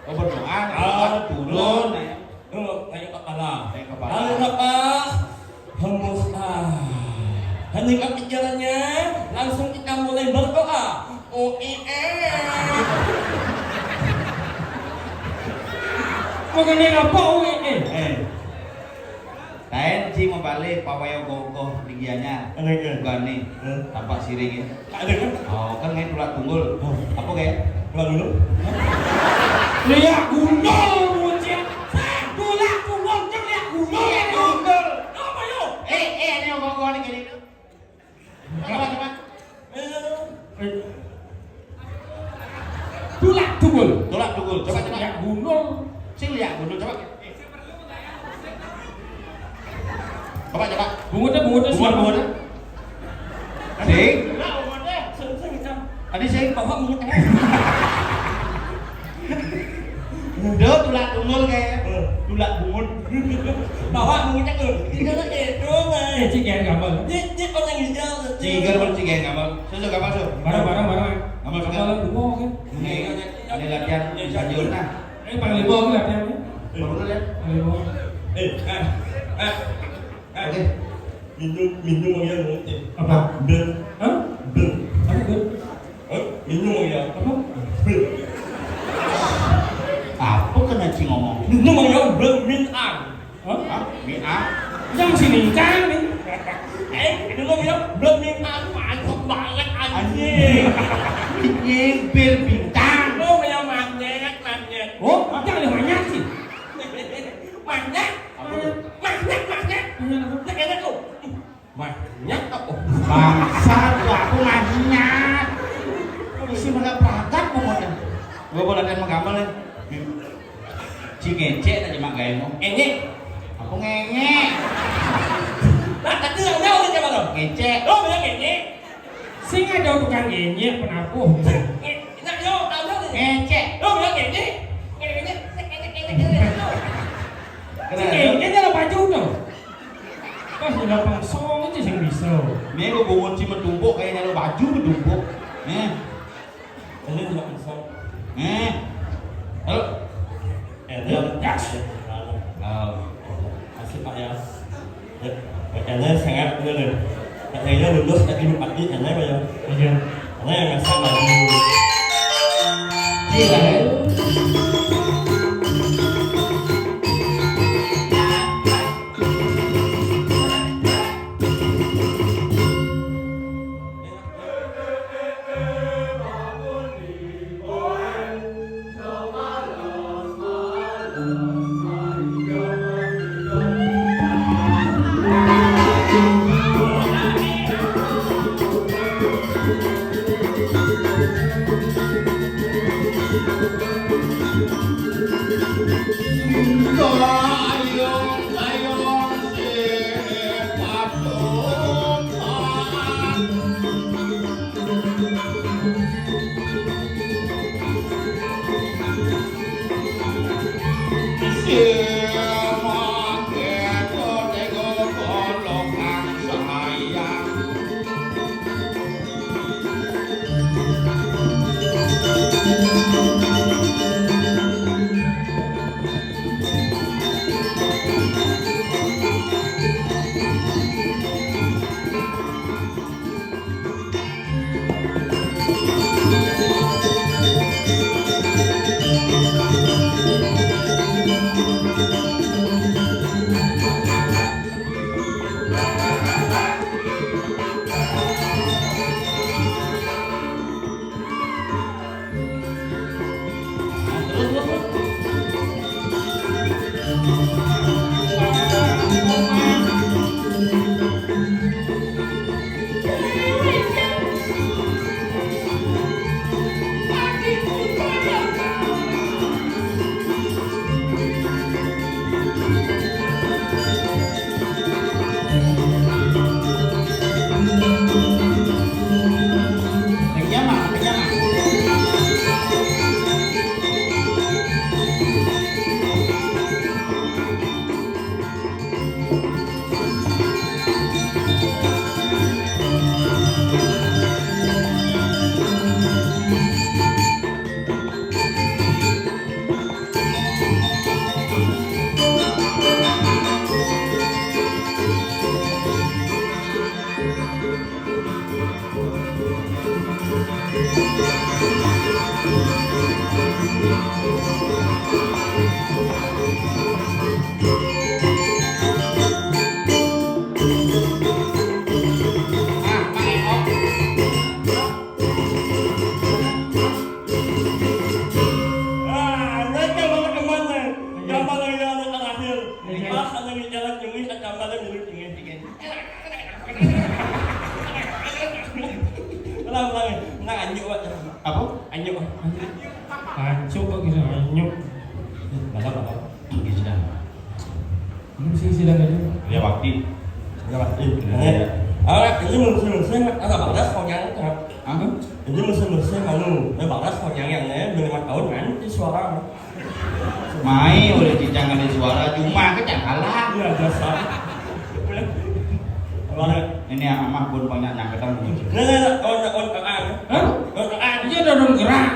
Oh, berdoa, ah, turun, ya. Tuh, kayak kepala. Kayak kepala. Lalu lepas, hembus, ah. Hening pikirannya, langsung kita mulai berdoa. O E E. Mengenai apa O E E? Eh. Lain si mabalik, pawai ogoh-ogoh tinggiannya. Ada ke? Bukan nih, eh, tampak siring ya. Ada kan? Oh, kan main tulak tunggul. Oh. Apa kayak? Tulak tunggul? Liak gundul, bocil. Tulak tunggul, cek liak gundul. Liak gundul. Apa yo? Eh, eh, ini ogoh-ogoh nih kayak gitu. Coba, coba. Eh. Tulak tunggul. Tulak tunggul. Coba, coba. Liak gundul. Sing liak gundul, coba. Coba, coba. Bungut deh, bungut deh, bungut, bungut deh. Sing. Sing, sing, sing. Tadi sing. Bapak bungut. Udah, tulak tunggul kayak. Eh. Tulak bungut. Bapak bungutnya tuh. Itu tuh gitu, Bang. Eh, Cik, yang gambar. Dia, dia orang hijau tuh. Cik, gambar, Cik, yang gambar. Susu gambar, su. Bareng, bareng, bareng. Gambar, gambar. Gambar, dua, kan? Ini, ini latihan, latihan, nah. Eh, Panglima, oke, latihan, ya. Baru lihat. Panglima. Eh, eh, eh, eh. Oke. Minum, minum, ya, minum. Apa? Ber. Hah? Ber. Apa, Ber? Hah? Minum, ya. Apa? Ber. Apa kena Cing ngomong? Minum, ya, ber, min, an. Hah? Hah? Min, an? Yang sini kan, nih. Eh, minum, ya, ber, min, an. Mantap banget, anjing. Anjing. Anjing, bir bintang. Lu kayak magnet, magnet. Oh, jangan banyak sih. Magnet. Apa tuh? Magnet, magnet. Magnet apa? Magnet tuh. Magnet apa? Bangsat, aku magnet. Isi mana pragat pokoknya. Gua boleh dan menggambar nih. Cing ngecek aja mak gaya mau. Ngecek. Aku ngengek. Nah, tadi yang jauh siapa tuh? Ngecek. Lo bilang ngecek. Sing ada tukang ngecek penabuh. Ngecek. Nah, yo, tahu nih. Ngecek. Lo bilang ngecek. Ngecek, ngecek, ngecek, ngecek, ngecek. Kenapa? Sing ngecek dalam baju tuh. Pas udah pangsong aja sing bisa. Nih gua bungut si metumpuk kayaknya lo baju metumpuk. Nih. Ini juga bisa. Eh. Halo. Eh, dia. Yas. Oh. Asik, Pak, ya. Ya, kayaknya sangat bener deh. Kayaknya lulus lagi bupati, kayaknya, Pak, ya. Iya. Karena yang ngasih maju. Gila, ya. Ah, mereka mau teman nih. Gambar yang terakhir. Pas ada yang jalan nyengir, ada gambar yang mirip nyengir. Ulang, ulang. Nah, anyuk, Pak. Apa? Anyuk. Anyuk kok bisa anyuk? Nggak apa-apa. Oke, sudah. Ini sih sidang aja. Ya, waktu. Ya, waktu. Ya. Awak ini musim-musim, ada batas konyang, kan? Apa? Ini musim-musim, anu, ya, batas konyang yang, ya, lima tahun, kan? Itu suara. Mai udah cincang ada suara, cuma kecangkalan. Iya, dasar. Kemarin. Ini yang amah pun banyak nyangketan. Nah, nah, nah, on, on, on, on. Hah? On, on. Iya, udah dong gerak.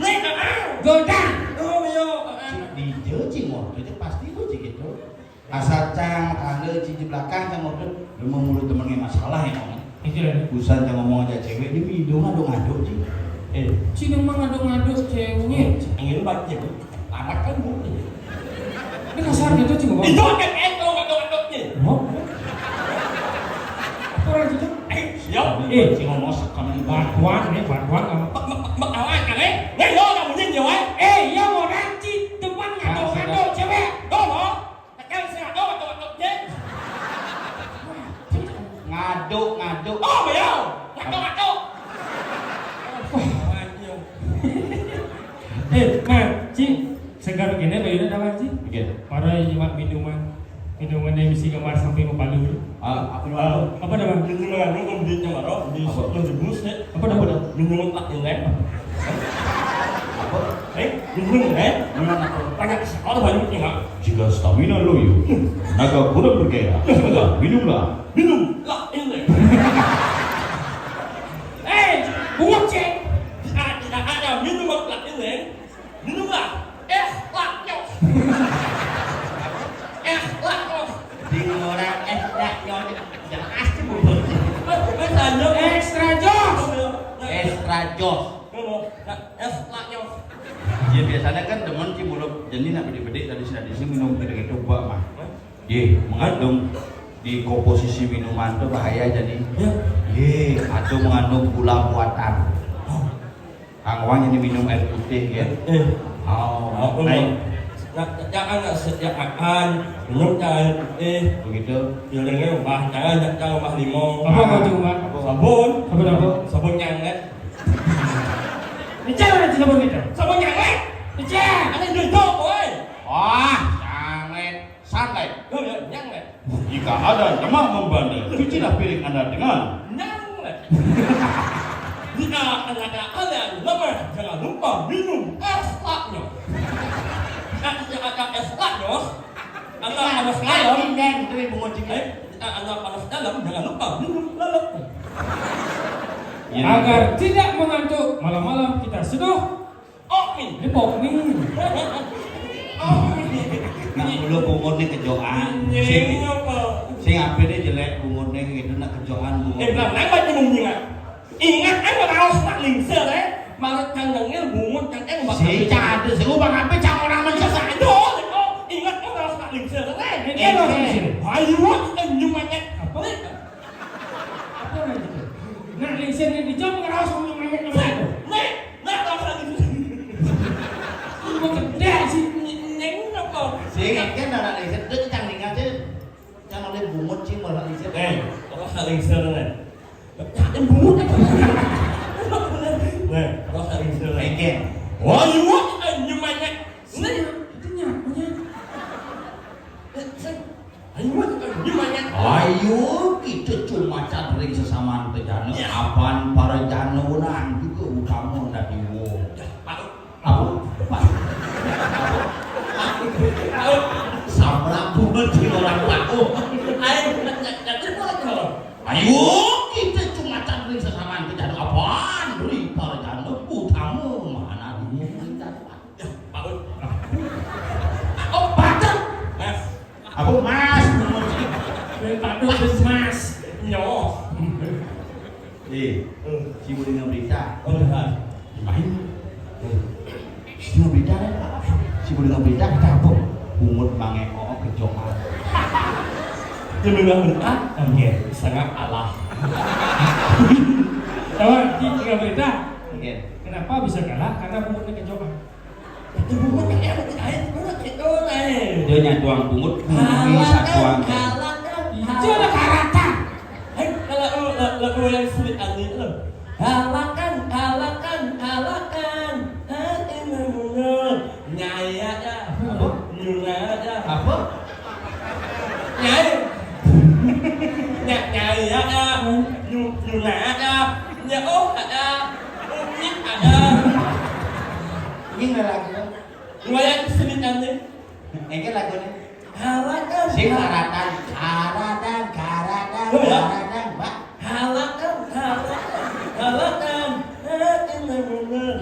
Nih, on, on. Godang. Oh, iya, on, on. Di jauh, cing, waktu itu pasti gue cing gitu. Asal cang, tangga, cing di belakang, cang waktu itu. Lu mau mulut temennya masalah ya, Om? Iya. Busan cang ngomong aja cewek, dia minum ngaduk-ngaduk, cing. Eh. Cing emang ngaduk-ngaduk cewek. Angin banjir. Amat kan bu. Ini kasar gitu, cing, Bang. Itu kan, eh, kalau ngaduk-ngaduk, cing. Hah? Apa orang gitu? Eh, siap. Eh, cing ngomong sekali. Batuan, eh, batuan, apa? Mak, mak, mak, awak, kan, eh? Nih, lo, kamu nih, jawab. Eh, iya, orang, cing, depan ngaduk-ngaduk cewek. Tuh, lo. Tekan sing ado, ado, ado, Jin. Ngaduk, ngaduk. Oh, beliau. Ngaduk, ngaduk. Wah, anjir. Eh, Mang, Ci, segar gini loh ini, Mang, Ci. Oke. Para nyimak minuman. Minuman yang misi gambar sampai mau palu. Ah, apa namanya? Apa namanya? Minuman, lu kan duitnya, Maro. Di Apa? Sepuluh ribu, sih. Apa dah? Apa dah? Minum tak ini. Apa? Eh, minum, eh? Minum apa? Banyak sekali, banyak, ya. Jika stamina loyo, naga kurang bergairah, maka minumlah. Minum tak ini. Eh, bocil. Tidak, tidak ada minum tak ini. Minumlah. Eh, laknya. Eh, laknya. Di orang es daknya. Jelas sih, Bu. Mas, mas, ada. Extra joss. Extra joss. Ngomong, nah, es laknya. Ya, biasanya kan demen, Ci, mulut. Jadi nak bedik-bedik tadi, sini, sini minum gitu-gitu, buat mah. Hah? Ye, mengandung di komposisi minuman tuh bahaya jadi. Ya. Ye, atau mengandung gula buatan. Oh. Kang Wang ini minum air putih, ya. Eh. Oh, Aku lain. Mau, nak, jangan nak setiap makan, minum air putih. Begitu. Bilangnya ubah, jangan, jangan ubah limau. Apa, apa tuh, Pak? Sabun. Sabun apa? Sabun nyanglet. Bicara aja sabun itu. Sabun nyanglet. Bicara. Ada yang duduk, woi. Nyang, eh. Nyang, eh. Jika ada nyemak membandel, cucilah piring Anda dengan. Nyang, eh. Jika Anda ada lemah, jangan lupa minum es laknya. Nah, jika ada es laknya, Anda panas dalam. Nyang, itu yang bungut juga. Eh, jika Anda panas dalam, jangan lupa minum lalatnya. Iya. Agar tidak mengantuk malam-malam kita seduh. Oke. Ini pok nih. Oke. Nah, dulu bungut nih kejokan. Sing, sing apa nih jelek bungut nih gitu, nak kejokan bungut. Eh, bilang nang baju mung ingat. Ingat kan raos nak lingsir, eh. Malah kang nengil bungut kang eng bakal. Si cadu, si ubang apa cang orang menyesak. Aduh, oh, ingat kan raos nak lingsir, eh. Ini raos lingsir. Ayo, eh, nyumanya. Apa? Apa lagi tuh? Nah, lingsir ini dijawab ngeraos ngomong banyak nama itu. Nek, nek, tak usah gitu. Gua gede sih, nyeng apa? Sing, kan anak lingsir, dia cang ningal aja. Cang oleh bungut sih, malah lingsir. Eh, kalau saling seren. Cang bungut apa? Nek, kalau saling seren. Mungkin. Wah, iya, eh, nyumanya. Nek, itu nyapunya. Eh, sing. Ayo, ayo, ayo, kita cuma cadring sesamaan bejana. Ya. Apaan para jana orang juga utama dari wong. Ya, Pak. Apa? Pak. Apa? Sabrak buat di orang Pak. Ayo, ya, ya, ya, ya, ya. Ayo, kita cuma cadring sesamaan bejana. Apaan dari para jana utama mana di wong. Ya, Pak. Oh, Pak. Mas. Apa, Mas? Mas. Nyoh. Eh, hmm. Si Budi nang berita. Oh, dengar. Main. Hmm. Si nang berita, kan? Si Budi nang berita, kita apa? Bungut mange oo kejokan. Dia bilang berita, oke, sangat Allah. Tahu, di, di berita. Oke. Kenapa bisa kalah? Karena bungutnya kejokan. Itu bungut kan enak, ayo, bungut itu, eh. Dia nyatuang bungut, bunyi satuang. Halakan, halakan. Itu ada karatan. Hai, kalau, eh, lagu yang sulit, aneh, lo. Halakan, halakan, halakan. Hati memungut. Nyaya dah. Apa? Nyuna dah. Apa? Nyai. Nya-, nyai ada. Nyu-, nyuna ada. Nyeuh ada. Umi ada. Ini nggak lagu. Lumayan sedikit nih. Ini lagu nih. Halakan. Sing karatan, karatan, karatan, oh, ya? Karatan, Mbak. Halakan, halakan, halakan. Halakan, halakan.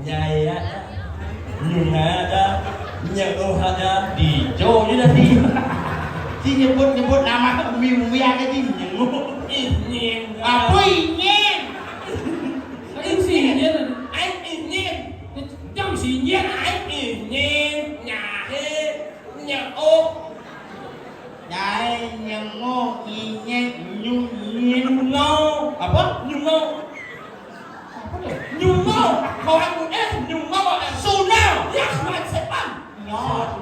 Nyaya, nyunada, nyeuhada. Dijo aja dah, di. Si nyebut-nyebut nama umi-umi aja, di nyenguk. Ingin. Apa ingin? Aing si ingin. Aing ingin. Jam si ingin. Aing ingin. Nyahe. Nyeuh. Nyai, nyengok, inyek, nyunyin. Nyuno. Apa? Nyuno. Apa tuh? Nyuno. Kalau aku eh, nyuno, eh. Suno. Ya, setan. No.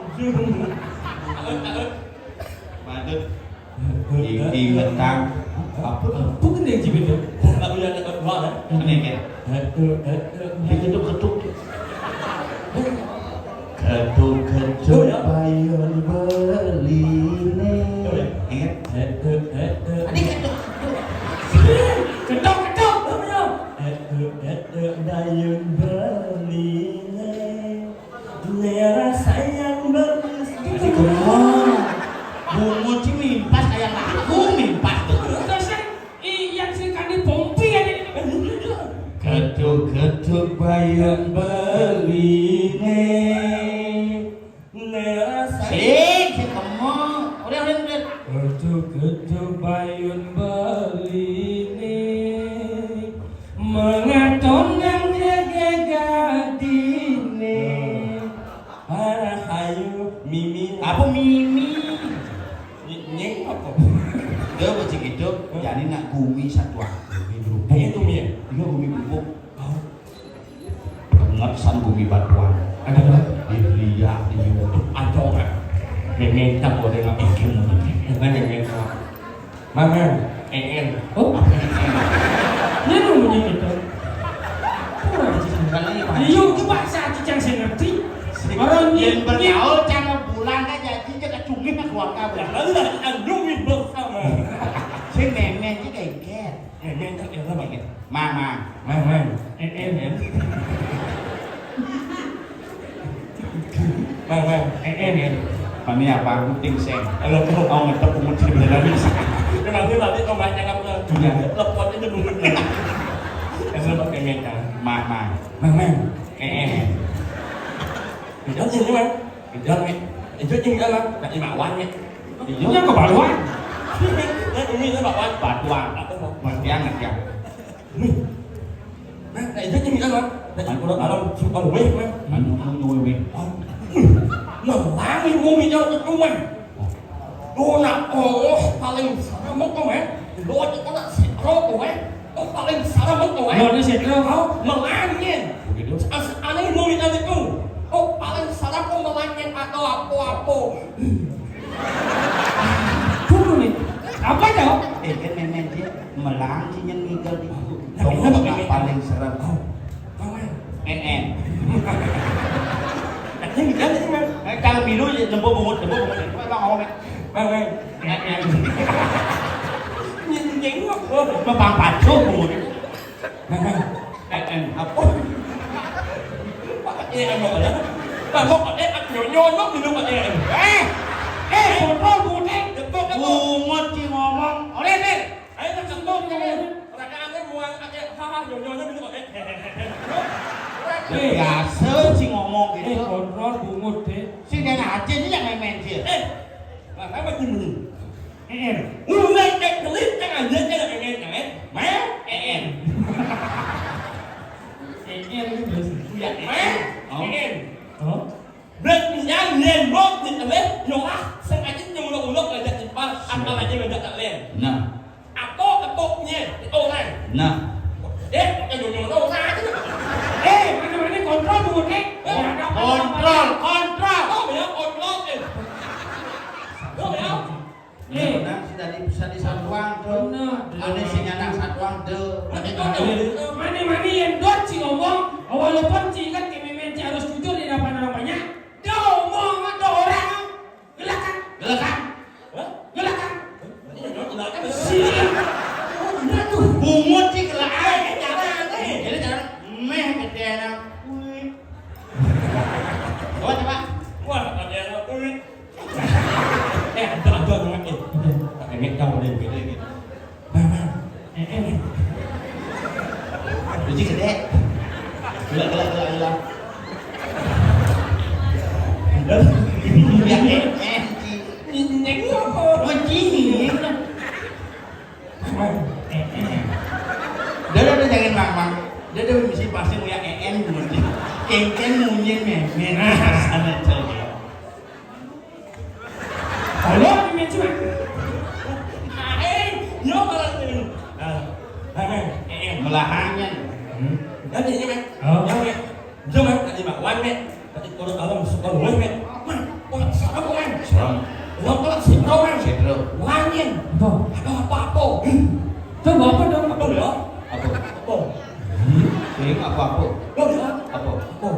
Aut, aut. Badut. Ingetang. Apa? Apa kan yang cibit tuh? Lagu yang dekat gua, kan? Ini, kan? Aduh, aduh. Diketuk-ketuk. Ketuk-ketuk payun beline. Ingat? Tadi ketuk-ketuk. Ketuk-ketuk, belum, belum. Dayun beline. Nera sayang belis. Jadi kemana? Bungut sih mimpas kayak lagu mimpas tuh. Terus, eh, i-, yang sing kali pompi aja. Ketuk-ketuk bayang beline. Nera sayang. Sing, sing kemana? Udah, udah, udah. Ketuk-ketuk bayun beline. Mengatondang gegegadine. Para hayu mimi. Apa mimi? Ny-, nyeng apa? Dia macam gitu. Jadi nak gumi satu aku. Gumi berhubung. Iya, gumi ya? Iya, gumi berhubung. Oh. Ingat san gumi batuan. Ada apa? Dilihat di YouTube. Ada orang. Memang tak boleh nak bikin. Jangan yang Mangan, en-en. Oh. Dia ngomongnya gitu. Kurang aja. Iya, itu bahasa aja yang saya ngerti. Orang yang bergaul sama bulan aja, dia kecungin aku. Janganlah anu bersama. Sing memen iki kengker. Memen tak kira apa ya? Mang, mang. Mang, mang. Eh, eh, eh. Mang, mang. Eh, eh, eh. Mami apa? Aku ting seng. Halo, oh, ngetep umur sih beneran bisa. Emang gue tadi kau banyak apa? Iya. Lepot aja dulu. Emang pakai memen. Mang, mang. Mang, mang. Eh, eh. Tidak sih, Mang. Tidak, Mek. Itu tinggal, Mang. Tak dimawan, Mek. Iya, kebaruan. Nah, ini saya bakwan. Batuan. Apa, Mang? Batuan, ya. Nih. Nah, nah, itu tinggal, Mang. Nah, kalau, kalau suka weh, Mang. Anu, anu, weh, weh. Oh. Nah, langit bumi jauh ke rumah. Oh, nak, oh, paling sama kok, Mang. Lo aja kena sekro, Mang. Oh, paling sarap mo to, eh? Ano, ano siya, Tro? Oh, melangin. Begitu. As-, ano yung ngunit na nito? Oh, paling sarap kung melangin atau apa-apa. Dulu nih. Apa to? Eh, kan memen dia melangin yang ngigal di itu. Nah, dong, kenapa memen? Paling sarap. Oh, Mang, Mang. En-en. Nah, ini ganti, Mang. Eh, kalau milu, ya, jempol bungut, jempol bungut. Coba, Mang, ngomong, Mang. Mang, Mang. En-en. Ini, ini, ini, apa? Mapang pacu, bungut. Mang, Mang. En-en. Apa? Pakai en-en, apa ya? Bang, kok pakai en-en? Nyonya, nyonya, minum pakai en-en. Eh! Eh, kontrol, bungut, eh. Jempol, jempol. Bungut, ki ngomong. Oleh, oleh. Ayo, nak sembung, jangan. Pakai en-en, buang, pakai, ha, ha, nyonya, nyonya, minum pakai en-en. Eh. Biasa, ki ngomong gitu. Eh, kontrol, bungut, deh. Sing dia ngaji, ini yang main-main, dia. Eh. Nah, apa sih ini? En-en. Udah kayak kelit, kan aja, kan, en-en, en-en. Mah, en-en. En-en itu biasa. Ya, mah, oh, en-en. Oh. Berarti yang nembok di tengah, nyolah, sengaja nyolok-nyolok ngajak ipar, siap, apalagi ngajak kalian. Nah. Atau ketuknya, orang. Nah. Eh, pakai nyolok orang aja. Eh, mana-mana kontrol, bungut, eh. Kontrol, kontrol. Oh, ya, kontrol, eh. Oh, ya. Eh. Bener, si tadi bisa di satuan tuh. Bener. Ada sing anak satuan tuh. Betul. Mani-mani yang dot si ngomong, walaupun si ingat ke memen si harus jujur di depan orang banyak. Dia ngomong ada orang gelakan. Gelakan. Hah? Gelakan. Ini dot gelakan. Si. Bener tuh. Bungut si gelakan. Eh, jangan, eh. Jadi jangan meh gede anak. Wih. Coba, coba. Wah, ada anak. Wih. Eh, ada, ada, ada, eh. Ada. Tak enek kau ada yang beda gitu. Nah, nah. Eh, eh. Lucu gede. Gila, gila, gila, gila. Ya, eh, eh, ini, ini, ini, oh, cing. Dah, dah, dah, jangan, Mang, Mang. Dah, dah, mesti pasti punya en-en, mesti. Kengken munyin, men. Men, sana, coba. Tolong, ini cuma. Aing, yo, malah ini. Nah, nah, nah, eh, eh. Melahannya. Hmm. Ganti ini, men. Oh. Yang, men. Jangan tadi bakwan, men. Tadi kalau dalam suka gue, men. Man, orang sama, men. Serem. Lo kalau si Bro, men. Si Bro. Wangin. Apa? Ada apa-apa. Coba apa dong? Apa, ya? Apa? Apa? Hmm? Sing apa-apa? Lo bilang? Apa? Apa?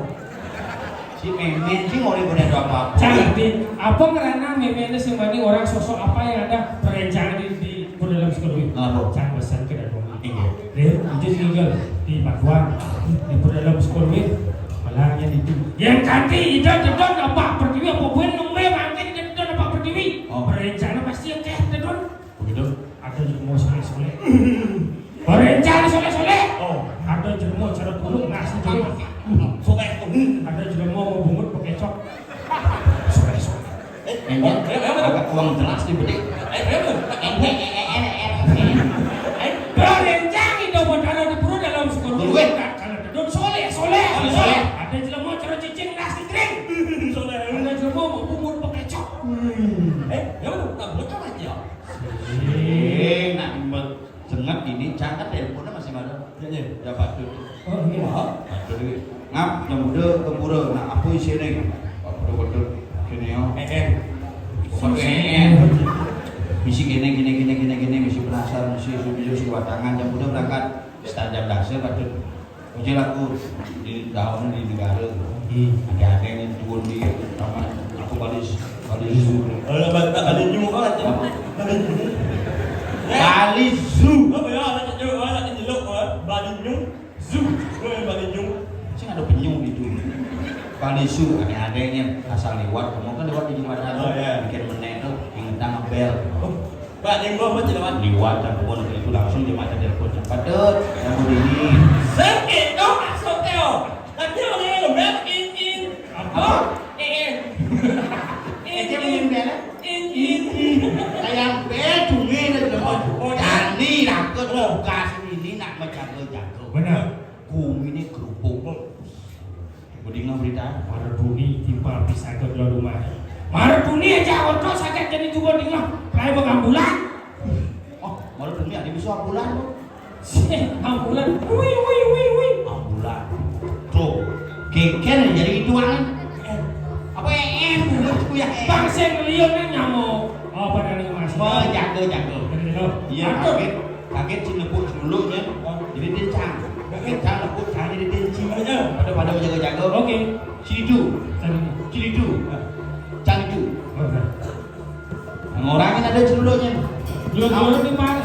Si Memen sih mau ribut ada apa-apa. Cantik. Apa ngerana Memen sing mani orang sosok apa yang ada perencanaan di, di Pura Dalam Sekolah? Apa? Can pesan ke dalam. Iya. Dia, dia tinggal di Batuan. Di Pura Dalam Sekolah. Malah yang itu. Yang kanti itu dedon apa pertiwi apa buin nunggu mangkin itu dedon apa pertiwi. Oh. Perencana pasti yang kayak dedon. Begitu. Ada jelema soleh-soleh. Perencana soleh-soleh. Oh. Ada jelema cara pulung nasi jelema. Soleh. Ada jelema mau bungut pakai cok. Soleh-soleh. Eh, eh, eh, eh, agak uang jelas di bedik. Eh, eh, eh, eh, eh, eh, eh, eh, eh. Perencana itu berada di Pura Dalam Sekolah. Dulu, eh. Kalau dedon soleh-soleh. Soleh-soleh. Ada jelema cara cicing nasi kering. Soleh. Ada jelema mau bungut pakai cok. Hmm. Eh, ya, tak buat apa aja. Eh, nak cengat ini, cangkat teleponnya masih ada. Iya, iya. Ya, Pak Dut. Oh, iya. Wah, Pak Dut ini. Ngap, yang muda ke pura. Nah, apa isinya? Pak Dut, Pak Dut. Sini, yo. Eh, eh. Pokoknya, eh, eh. Misi kene, kene, kene, kene, kene, misi penasaran, misi, misi, misi watangan. Yang muda berangkat. Sekitar jam dasar, Pak Dut. Oke, aku di daun di negara. Hmm. Ada-ada yang turun di, apa, aku Bali Zoo. Alah, Bali, Bali Zoo apa aja? Bali Zoo. Bali Zoo. Apa ya? Anak kecil, anak kecil, eh, Bali Zoo. Zoo. Gue Bali Zoo. Sing ada penyu gitu. Bali Zoo, aneh-anehnya asal liwat, kamu kan liwat di jembatan. Oh, iya. Bikin meneh tuh, ingetang ngebel. Oh, Pak, yang gua apa, Cilawan? Liwat, dan pokoknya itu langsung jembatan telepon. Cepat, Dut. Yang mau dini. Sakit, dong, maksudnya. Tapi orang yang ngebel, in, in. Apa? Apa? In, in. Aja main bela. In, in. Kayak bel, cumi, dan telepon. Oh, oh, iya. Jani, raket, oh, kasih ini nak menjaga-jaga. Benar. Kumi ini kerupuk. Udah dengar berita? Mara Duni timpal pisah ke dalam rumah. Mara Duni aja otot sakit jadi tubuh dengar. Pelai pegambulan. Oh, Mara Duni ada bisa ambulan tuh. Si ambulan. Wih, wih, wih, wih. Ambulan. Tuh, keken jadi itu kan. Apa em, bukan tuh ya. Bang, saya ngeliat kan nyamuk. Oh, pada nih, Mas. Oh, jago, jago. Jago. Iya, Aduh. Kaget. Kaget si nepuk si lulunya. Jadi dia cang. Kaget cang nepuk cang jadi dia cing. Iya. Pada-pada jago-jago. Oke. Si itu. Tadi. Si itu. Cang itu. Oke. Yang orangnya ada si lulunya. Dulu, dulu di mana?